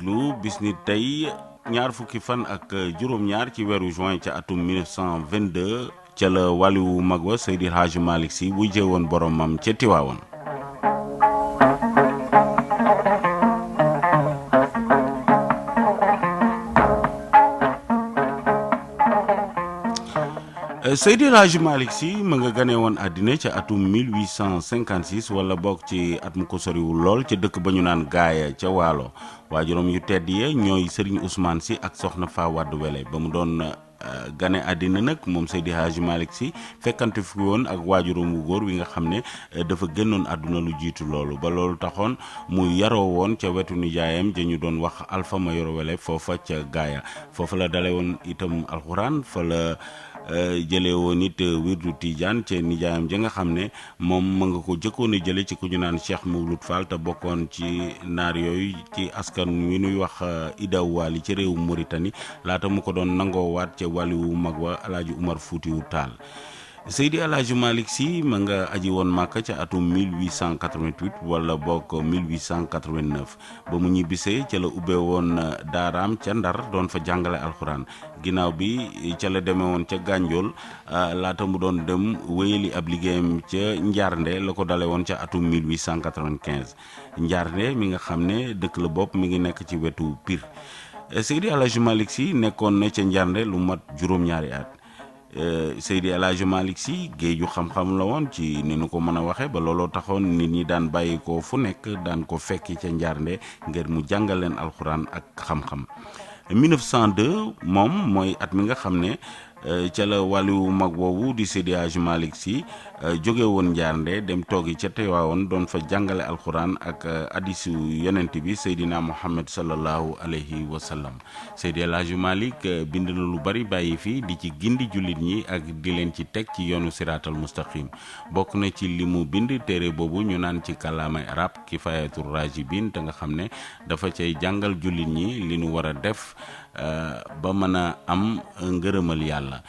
lu bis ni tey ñaar fukki fan ak juróom-ñaar ci weeru juin ca atum 1922 ca la wàlliwu mag wa Seydi Hadji Malick Sy wuy jëwoon boromam ca Tiwaawan. Seydi Hadji Malick Sy ma nga gane woon àddina ca atum 1856 wala bokk ci at mu ko soriwul lool ca dëkk ba ñu naan gaaya ca waalo waajuram yu tedd ya ñooy Serigne Ousmane Sy ak soxna Fa Wade Wele ba mu doon gane àddina nag moom Seydi Hadji Malick Sy fekkante fi woon ak waajuram wu góor wi nga xam ne dafa génnoon àdduna lu jiitu loolu ba loolu taxoon mu yaroo woon ca wetu nijaayam ja ñu doon wax Alpha Mayoro Wele foofa ca gaaya foofa la dale woon itam alxuraan fa la jëlee woon it wirdu Tijaan ca nijaayam ja nga xam ne moom ma nga ko jëkkoon a jële ci ku ñu naan Cheikh Mouloud Fall te bokkoon ci naar yooyu ci askan wi nuy wax Idaw Waali ci réewu Mauritanie laata mu ko doon nangoowaat ca wàlliwu mag wa Alaaji Umar Fuutiyu Taal. Seydi Hadji Malick Sy ma nga aji woon Màkka ca atum 1888 wala bokk 1889 ba mu ñibbisee ca la ubbee woon daaraam ca Ndar doon fa jàngale alxuraan ginnaaw bi ca la demee woon ca Gànjool laata mu doon dem wéyali ab liggéeyam ca Njaarnde la ko dale woon ca atum 1895 Njaarnde mi nga xam ne dëkk la bopp mi ngi nekk ci wetu Pire. Seydi Hadji Malick Sy nekkoon na ca Njaarnde lu mat juróom-ñaari at. Seydi Hadji Malick Sy géeju xam-xam la woon ci ni nu ko mën a waxee ba looloo taxoon nit ñi daan bàyyi ko fu nekk daan ko fekki ca Njaarnde ngir mu jàngal leen alxuraan ak xam-xam. 1902 moom mooy at mi nga xam ne ca la wàlliwu mag woowu di Seydi Hadji Malick Sy jóge woon Njaarnde dem toogi ca Tiwaawan doon fa jàngale alxuraan ak hadiisu yonent bi Seydina Muhammad sallallahu alayhi wa sallam. Seydi Hadji Malick bind na lu bari bàyyi fi di ci gindi jullit ñi ak di leen ci teg ci yoonu siraatal mustaqim bokk na ci li mu bind téere boobu ñu naan ci kàllaamay arab Kifaayatur Raajibin te nga xam ne dafa cay jàngal jullit ñi li nu war a def ba mën a am ngërëmal yàlla.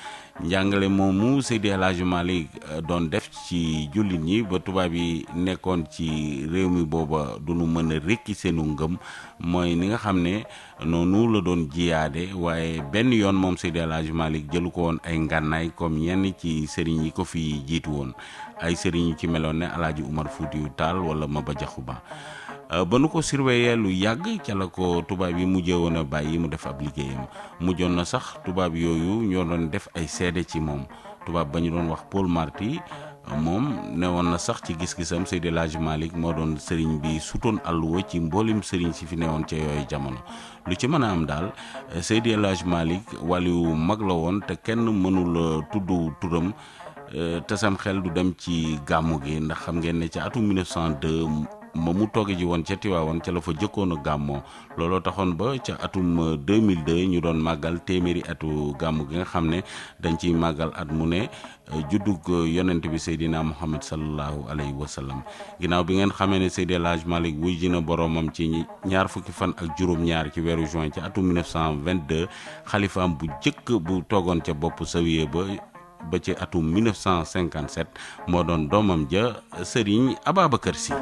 njàngale moomu Seydi Hadji Malick doon def ci jullit ñi ba tubaab yi nekkoon ci réew mi booba du nu mën a rekki seenu ngëm mooy ni nga xam ne noonu la doon jiyaade waaye benn yoon moom Seydi Hadji Malick jëlu ko woon ay ngànnaay comme yenn ci sëriñ yi ko fi jiitu woon ay sëriñ yu ci meloon ne Alaaji Umar Fuutiyu Taal wala Maba Jaxu Ba ba nu ko surveiller lu yàgg ca la ko tubaab yi mujjee woon a bàyyi mu def ab liggéeyam mujjoon na sax tubaab yooyu ñoo doon def ay seede ci moom tubaab ba ñu doon wax Paul Marty moom ne woon na sax ci gis-gisam Seydi Hadji Malick moo doon sëriñ bi sutoon àlluwa ci mboolim sëriñ si fi newoon ca yooyu jamono lu ci mën a am daal Seydi Hadji Malick wàlliwu mag la woon te kenn mënul tudd turam te sam xel du dem ci gàmmu gi ndax xam ngeen ne ca atum 1902 ma mu tooge ji woon ca Tiwaawan ca la fa jëkkoon a gàmmoo looloo taxoon ba ca atum 2002 ñu doon màggal téeméeri atu gàmmu gi nga xam ne dañ ciy màggal at mu ne juddug yonent bi Seydina Muhammad sallallahu alayhi wa sallam ginnaaw bi ngeen xamee ne Seydi Hadji Malick wuy ji na boromam ci ñaar fukki fan ak juróom-ñaar ci weeru juin ci atum 1922 xalifaam bu jëkk bu toogoon ca bopp sawiye ba ci atum 1957 moo doon doomam ja Serigne Ababacar Sy